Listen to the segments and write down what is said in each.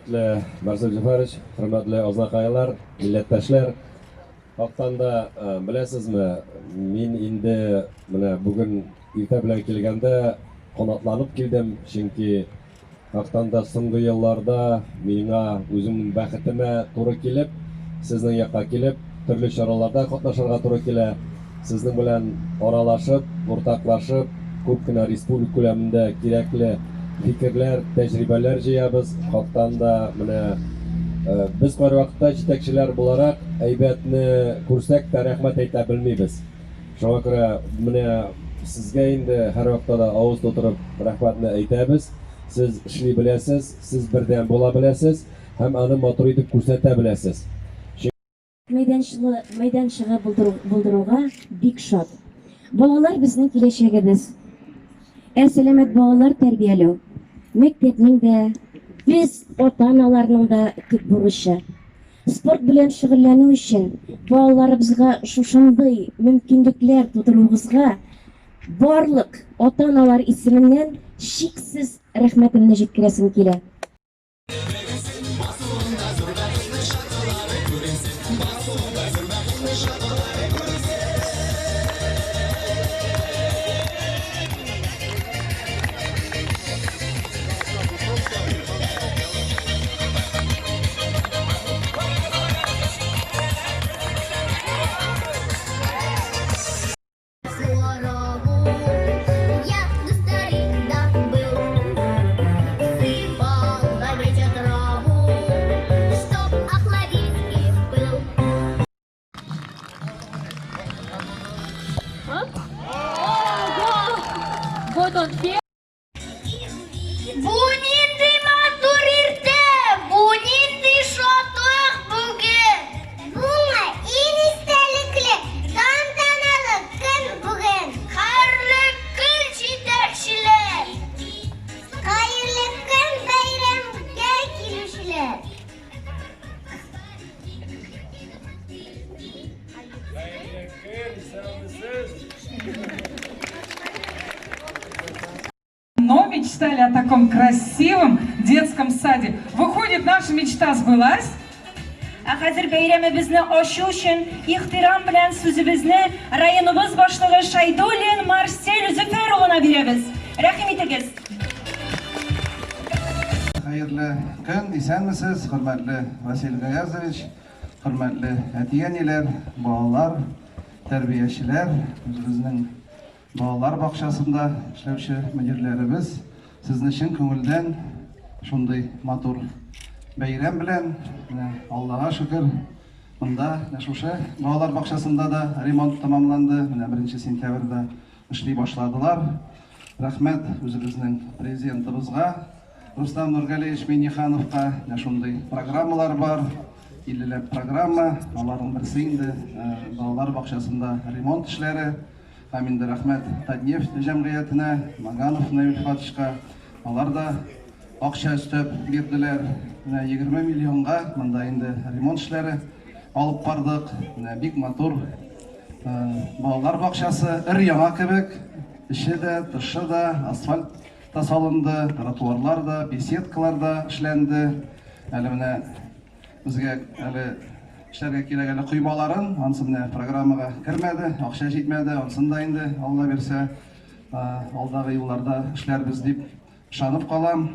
Хөрмәтле Марсель Җәфәрович, хөрмәтле азнакайлар, милләттәшләр. Хактан да, э, беләсезме, мин инде менә бүген иртә белән килгәндә канатланып килдем, чөнки хактан да соңгы елларда миңа үземнең бәхетемә туры килеп, сезнең якка килеп, төрле чараларда катнашырга туры килә. Сезнең белән аралашып, уртаклашып, күп кенә республика күләмендә кирәкле фикерләр, тәҗрибәләр җыябыз. Хактан да менә без кайвакытта җитәкчеләр буларак әйбәтне күрсәк тә рәхмәт әйтә белмибез. Шуңа күрә менә сезгә инде һәрвакытта да авыз тутырып рәхмәтне әйтәбез. Сез эшли беләсез, сез бердәм була беләсез һәм аны матур итеп күрсәтә беләсез. Мәйданчылы, мәйданчыгы булдыру, булдыруга бик шат. Балалар безнең киләчәгебез. Ә сәламәт балалар тәрбияләү мәктәпнең дә, без ата-аналарның да төп бурычы. Спорт белән шөгыльләнү өчен балаларыбызга шушындый мөмкинлекләр тудыруыгызга барлык ата-аналар исеменнән чиксез рәхмәтемне җиткерәсем килә. Вот он первый. Бу нинди матур иртә, бу нинди шатлык бүген. Буңа иң истәлекле, тантаналы көн бүген. Хәерле көн, җитәкчеләр! Хәерле көн, бәйрәмгә килүчеләр! Хәерле көн, исәнмесез! Но мечтали о таком красивом детском саде. Выходит, наша мечта сбылась? Ә хәзер бәйрәмебезне ачу өчен ихтирам белән сүзебезне районыбыз башлыгы Шайдуллин Марсель Зөфәр улына бирәбез. Рәхим итегез. Хәерле көн, исәнмесез, хөрмәтле Василь Гаязович, хөрмәтле әти-әниләр, балалар, тәрбиячеләр, үзебезнең Балалар бакчасында эшләүче мөдирләребез сезне чын күңелдән шундый матур бәйрәм белән, менә Аллага шөкер, монда менә шушы балалар бакчасында да ремонт тәмамланды, менә 1 сентябрьдә эшли башладылар. Рәхмәт үзебезнең президентыбызга, Рустам Нургалиевич Миннихановка, менә шундый программалар бар. 50 ләп программа, аларның берсе инде балалар бакчасында ремонт эшләре. Һәм инде рәхмәт Татнефть җәмгыятенә, Маганов Наил Фатышка. Алар да акча өстәп бирделәр. Менә 20 миллионга монда инде ремонт эшләре алып бардык. Менә бик матур балалар бакчасы, өр-яңа кебек. Эче дә, тышы да, асфальт та салынды, тротуарлар да, беседкалар да эшләнде. Әле менә Безгә әле эшләргә кирәк әле коймаларын, анысы менә программага кермәде, акча җитмәде, ансын да инде Алла бирсә, алдагы елларда эшләрбез дип ышанып калам.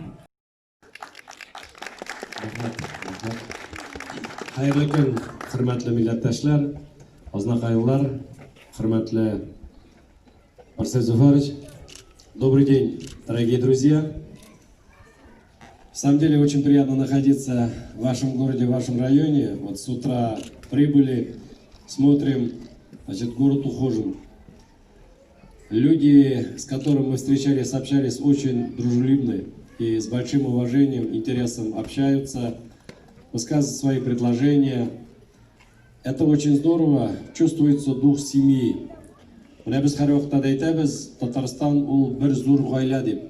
Рәхмәт, рәхмәт. Хәерле көн, хөрмәтле милләттәшләр, азнакайлылар, хөрмәтле Марсель Зуфарович. Добрый день, дорогие друзья. В самом деле очень приятно находиться в вашем городе, в вашем районе. Вот с утра прибыли, смотрим, значит, город ухожен. Люди, с которыми мы встречались, общались, очень дружелюбны и с большим уважением, интересом общаются, высказывают свои предложения. Это очень здорово, чувствуется дух семьи. Менә без һәрвакытта да әйтәбез, Татарстан ул бер зур гаилә дип.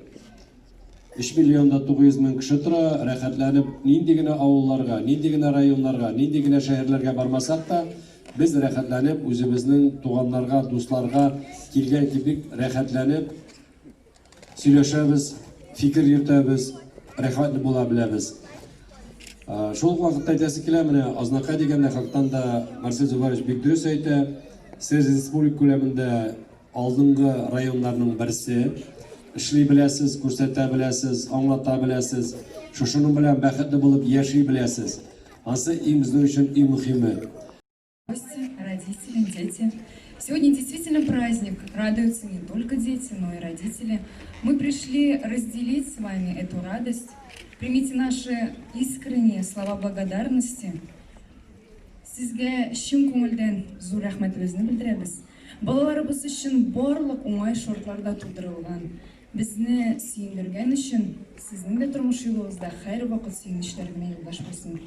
3 миллион да 900 мең кеше тора, рәхәтләнеп нинди генә авылларга, нинди генә районнарга, нинди генә шәһәрләргә бармасак та, без рәхәтләнеп үзебезнең туганнарга, дусларга килгән кебек рәхәтләнеп сөйләшәбез, фикер йөртәбез, рәхмәтле була беләбез. Шул ук вакытта әйтәсе килә, менә Азнакай дигәндә хактан да Марсель Зөфәрович бик дөрес әйтә. Сез республика күләмендә алдынгы районнарның берсе. Эшли беләсез, күрсәтә беләсез, аңлата беләсез. Шушының белән бәхетле булып яши беләсез. Ансы иң безнең өчен иң мөһиме. Гости, родители, дети. Сегодня действительно праздник. Радуются не только дети, но и родители. Мы пришли разделить с вами эту радость. Примите наши искренние слова благодарности. Сезгә чын күңелдән зур рәхмәтебезне белдерәбез. Балаларыбыз өчен барлык уңай шартлар да тудырылган. Безне сөендергән өчен сезнең дә тормыш юлыгызда һәрвакыт сөенечләр генә юлдаш булсын.